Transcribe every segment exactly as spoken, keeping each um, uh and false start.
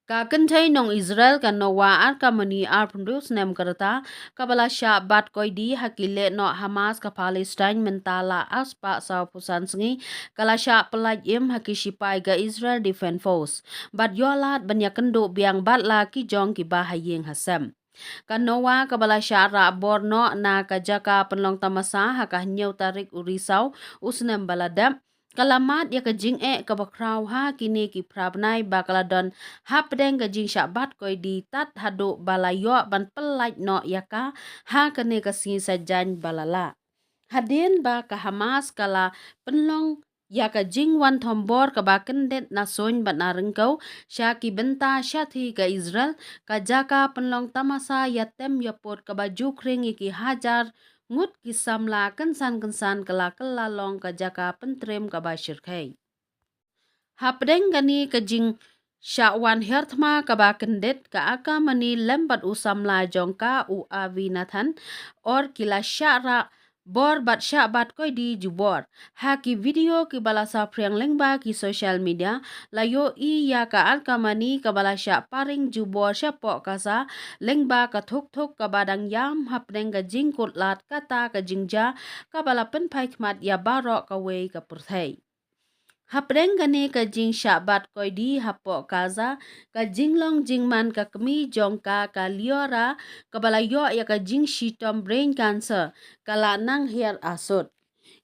Ka kynthei nong Israel ka Noa Arkamani arphew snem ka rta, kaba la shah bat koidi ha ki lehnoh Hamas ka Palestine mynta la arspah sawphew san sngi, ka la shah pyllait im ha ki shipai ka Israel Defense Force bad ïoh lad ban ïakynduh biang bad la ki jong kiba ha ïing ha sem. Ka Noa kaba la shah rah bor noh na ka jaka pynlong tamasa ha ka hynñiew tarik u Risaw u snem ba la dep, ka la mad ïa ka jingeh kaba khraw ha kine ki phra bnai ba ka la don hapdeng ka jingshah bat koidi tad haduh ba la ïoh ban pyllait noh ïa ka ha kane ka sngi saitjaiñ ba la lah. Hadien ba ka Hamas ka la pynlong ïa ka jingwan thombor kaba kyndit na suiñ bad na ryngkew sha ki bynta shathie ka Israel, ka jaka pynlong tamasa ïatem ïapud kaba ju khring ïa ki hajar ngut ki samla kynsan kynsan ka la kylla long ka jaka pyntriem kaba shyrkhei. Hapdeng kane ka jingshah wan hiar thma kaba kyndit, ka Arkamani lem bad u samla jong ka u Avi Nathan Or ki la shah rah bor bad shah bat koidi jubor. Ha ki video kiba la saphriang lyngba ki social media, la ïohi ïa ka Arkamani kaba la shah paring jubor shapoh Gaza lyngba ka thuk thuk kaba dang ïam hapdeng ka jingkut lad kata ka jingjia kaba la pynphai khmat ïa baroh kawei ka pyrthei. Hapdeng kane ka jingshah bat koidi hapoh Gaza, ka jinglong jingman ka kmie jong ka, ka Liora, kaba la ïoh ïa ka jingshitom brain cancer, ka la nang hiar asut.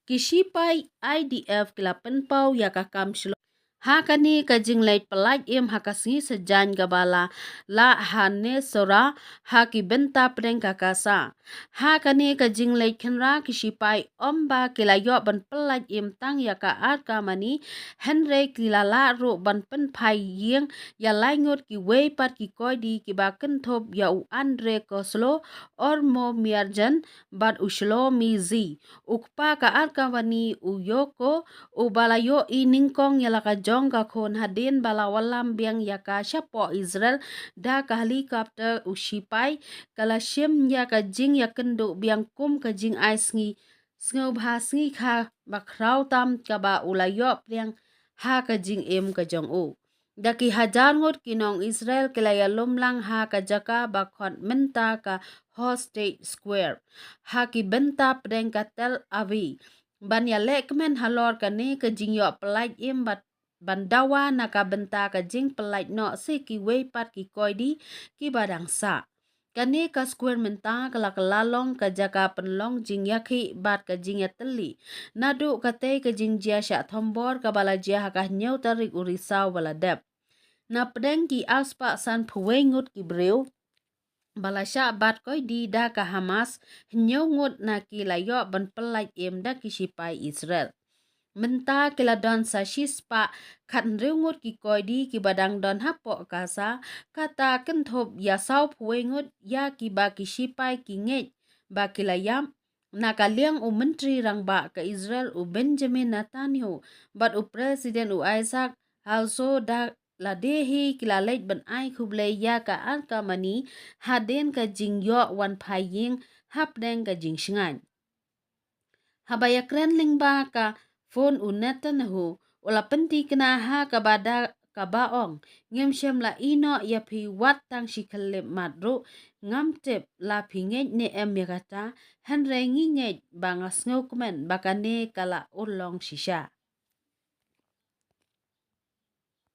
Ki shipai I D F ki la pynpaw ïa ka kam shlur ha kane ka jingleit pyllait im ha ka sngi saitjaiñ kaba la lah ha Nuseirat ha ki bynta pdeng ka Gaza. Ha kane ka jingleit khynra, ki shipai ym ba ki la ïoh ban pyllait im tang ïa ka Arkamani, hynrei ki la lah ruh ban pynphai ïing ïa lai ngut kiwei pat ki koidi kiba kynthup ïa u Andrei Kozlov, Ormo Mirdjan bad u Shlomi Zi. U kpa ka Arkamani, u Yoko, uba la ïohi nyngkong ïa la ka jong ka khun hadien ba la wallam biang ïa ka shapoh Israel da ka helicopter u shipai, ka la shim ïa ka jingïakynduh biang kum ka jingai sngi sngewbha sngikha ba khraw tam kaba u la ïoh pdiang ha ka jingim ka jong u. Da ki hajar ngut ki nong Israel ki la ïalum lang ha ka jaka ba khot mynta ka Hostage Square ha ki bynta pdeng ka Tel Aviv ban ïalehkmen halor kane ka jingïoh pyllait im bad ban dawa na ka bynta ka jingpyllait noh sha kiwei pat ki koidi kiba dang sah. Kane ka square mynta ka la kylla long ka jaka pynlong jingïakhih bad ka jingïatylli naduh katei ka jingjia shah thombor kaba la jia ha ka hynñiew tarik u Risaw ba la dep. Na pdeng ki arspah sanphew wei ngut ki briew ba la shah bat koidi da ka Hamas, hynñiew ngut na ki la ïoh ban pyllait im da ki shipai Israel. Mynta ki la don sa shispah khathynriew ngut ki koidi kiba dang don hapoh Gaza, kata kynthup ïa sawphew wei ngut ïa kiba ki shipai ki ngeit ba ki la ïap. Na ka liang u Myntri Rangbah ka Israel u Benjamin Netanyahu bad u President u Isaac Herzog da lade hi ki la leit ban ai khublei ïa ka Arkamani hadien ka jingïoh wan phai ïing hapdeng ka jingshngaiñ. Haba ïakren lyngba ka phone u Netanyahu u la pyntikna ha kaba da kaba ong, ngim shym la ïeh noh ïa phi wat tang shi khyllipmat ruh, ngam tip la phi ngeit ne em ïa kata, hynrei ngi ngeit ba nga sngewkmen ba kane ka la urlong shisha.